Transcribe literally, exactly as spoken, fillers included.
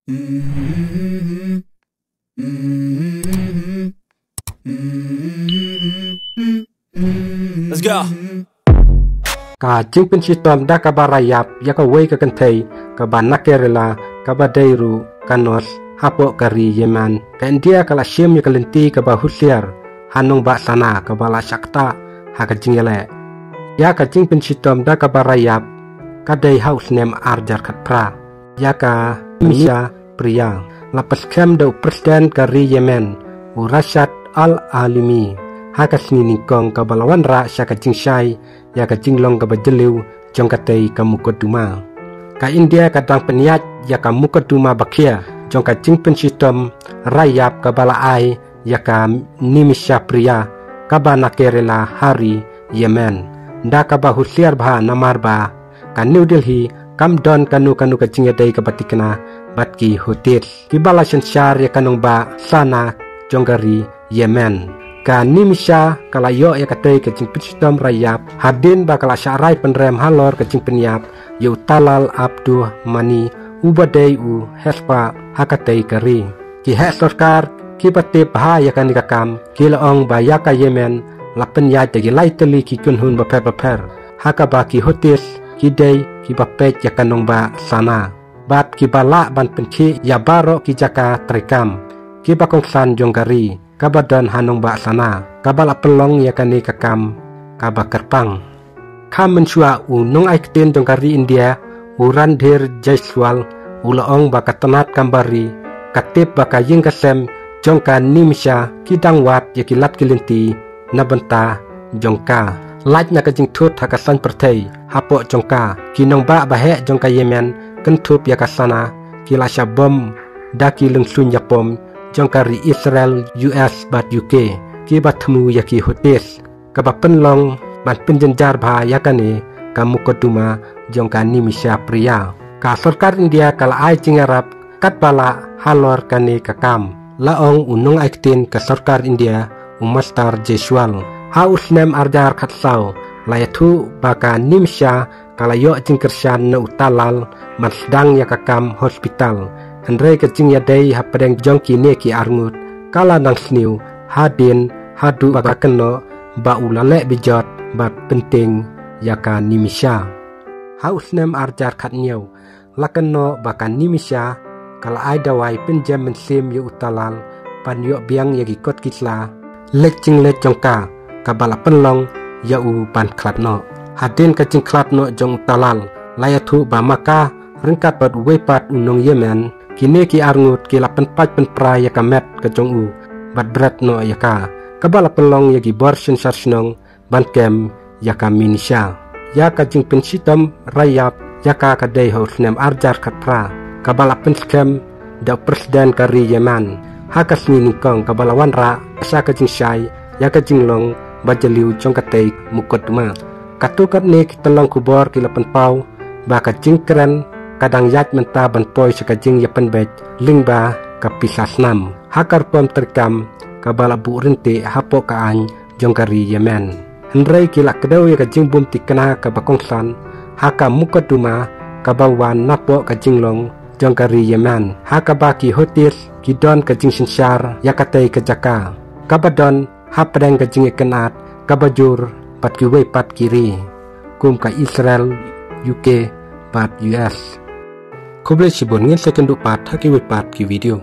Let's go. Ka jingpynshitom da kaba rah ïap ïa kawei ka kynthei kaba na Kerala kaba dei ruh ka nurse hapoh ka ri Yemen. Ka India ka la shim ïa ka lynti kaba husiar ha nongbah sana kaba la shah ktah ha ka jingïaleh. Ïa ka jingpynshitom da kaba rah ïap ka dei ha u snem ar hajar khatphra ïa ka Nimisha Priya, la pynskhem da u President ka ri Yemen, u Rashid Al-Alimi, ha ka sngi nyngkong kaba la wanrah sha ka jingshai ïa ka jinglong kaba jylliew jong katei ka mukotduma. Ka India ka dang pynïaid ïa ka mukotduma bakhia jong ka jingpynshitom rah ïap kaba la ai ïa ka Nimisha Priya kaba na Kerala ha ri Yemen, da kaba husiar bha namar ba ka New Delhi kam don kano kano ka jingïadei kaba thikna bad ki Houthis kiba la synshar ïa ka nongbah sana jong ka ri Yemen. Ka Nimisha ka la ïoh ïa katei ka jingpynshitom rah ïap hadien ba ka la shah rai pynrem halor ka jingpynïap ïa u Talal Abdul Mani uba dei u heh spah ha katei ka ri. Ki heh sorkar kiba tip bha ïa kane ka kam ki la ong ba ïa ka Yemen la pynïaid da ki lai tylli ki kynhun bapher bapher, ha kaba ki Houthis ki dei kiba peit ïa ka nongbah sana bad kiba lah ban pynkhih ïa baroh ki jaka treikam kiba kongsan jong ka ri kaba don ha nongbah sana kaba la pynlong ïa kane ka kam kaba kyrpang. Kha mynshuwa u nongai ktien jong ka ri India u Randhir Jaiswal u la ong ba ka tnat kam bar ri ka tip ba ka ïing ka sem jong ka Nimisha ki dang wad ïa ki lad ki lynti na bynta jong ka. Lait na ka jingthut ha ka saiñ pyrthei hapoh jong ka, ki nongbah baheh jong ka Yemen kynthup ïa ka sana ki la shah bom da ki lyngshun ïapom jong ka ri Israel, U S bad U K kiba thmu ïa ki Houthis, kaba pynlong ban pynjynjar bha ïa kane ka mukotduma jong ka Nimisha Priya. Ka sorkar India ka la ai jingïarap katba lah halor kane ka kam, la ong u nongai ktien ka sorkar India u Master Jaiswal. Ha u snem ar hajar khatsaw la ïathuh ba ka Nimisha ka la ïoh jingkyrshan na u Talal ban sdang ïa ka kam hospital, hynrei ka jingïadei hapdeng jong kine ki arngut ka la nang sniew hadien haduh ba ka kynnoh ba u la leh bijot ba pyntieng ïa ka Nimisha. Ha u snem ar hajar khathynñiew la kynnoh ba ka Nimisha ka la ai dawai pynjem mynsiem ïa u Talal ban ïoh biang ïa ki kot ki sla leit jingleit jong ka, kaba la pynlong ïa u ban khlad noh. Hadien ka jingkhlad noh jong u Talal la ïathuh ba ma ka ryngkat bad uwei pat u nong Yemen, kine ki arngut ki la pynpait pynpra ïa ka met ka jong u bad bret noh ïa ka, kaba la pynlong ïa ki bor synshar shnong ban kem ïa ka Nimisha. Ïa ka jingpynshitom rah ïap ïa ka ka dei ha u snem ar hajar khatphra kaba la pynskhem da u President ka ri Yemen ha ka sngi nyngkong kaba la wanrah sha ka jingshai ïa ka jinglong ba jylliew jong katei mukotduma. Katto katne ki tyllong khubor ki la pynpaw ba ka jingkren ka dang ïaid mynta ban poi sha ka jingïapynbeit lyngba ka pisa snam ha ka rukom treikam kaba la buh ryntih hapoh ka aiñ jong ka ri Yemen. Hynrei ki la kdew ïa ka jingbym thikna kaba kongsan ha ka mukotduma kaba wan napoh ka jinglong jong ka ri Yemen, ha kaba ki Houthis ki don ka jingsynshar ïa katei ka jaka kaba don hapdeng ka jingïakynad kaba jur bad kiwei pat ki ri kum ka Israel, U K bad U S. Khublei shibun, ngin sa ïakynduh pat ha kiwei pat ki video.